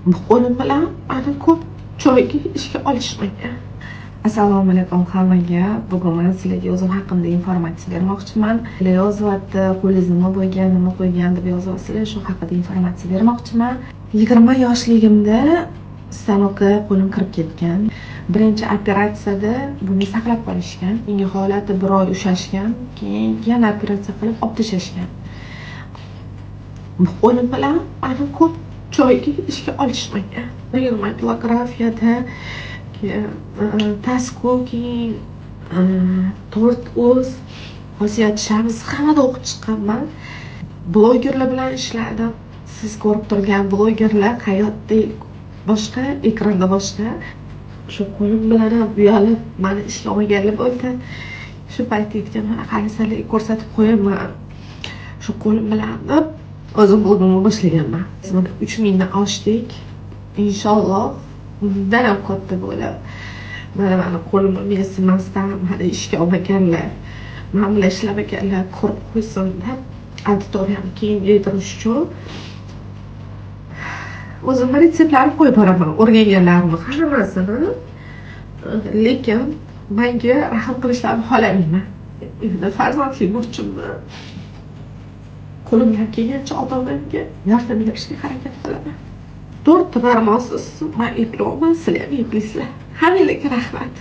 Bu qo'lim bilan mani ko'p joyga ishga olishmagan. Assalomu alaykum hammaga. Bugun man sizlarga o'zim haqimda informatsiya bermoqchiman. Sizlar yozyapti, qo'lingiz nima bo'lgan, nima qo'ygan deb yozyapsizlar. Shu haqida informatsiya bermoqchiman. 20 yoshligimda stanokka qo'lim kirib ketgan. Birinchi operatsiyada buni saqlab qolishgan. Keyingi holati bir oy ushlashgan, keyin yana operatsiya qilib olib tashlashgan. Bu qo'lim bilan mani ko'p joyga ishga olishmagan. Mobилографияda keyin Taskooking, To'rt o'z, Xosiyat Shams, hammada o'qib chiqqanman. Blogerlar bilan ishladim. Siz ko'rib turgan blogerlar hayotda boshqa, ekranda boshqa. Shu qo'lim bilan ham uyalib mani ishga olmaganlar bo'ldi. Shu payt aytganman, hali sizlarga ko'rsatib qo'yaman. Shu qo'lim bilan deb o'zim blogimni boshlaganman. Mana 3000 dan oshdik. Inshaalloh undan ham katta bo'lib, mana mani qo'limni mensimasdan mani ishga olmaganlar, man bilan ishlamaganlar ko'rib qo'ysin deb, auditoriyamni kengaytirish uchun o'zimni retseptlarimni qo'yib boraman, o'rganganlarimni hammasini. Lekin manga rahm qilishlarini xohlamayman. Endi farzandli burchimni qo'limdan kelgancha ota onamga yordam berishga harakat qilaman. To'rtta barmoqsiz man eplayapman, sizlar ham eplaysizlar. Hammanglarga rahmat.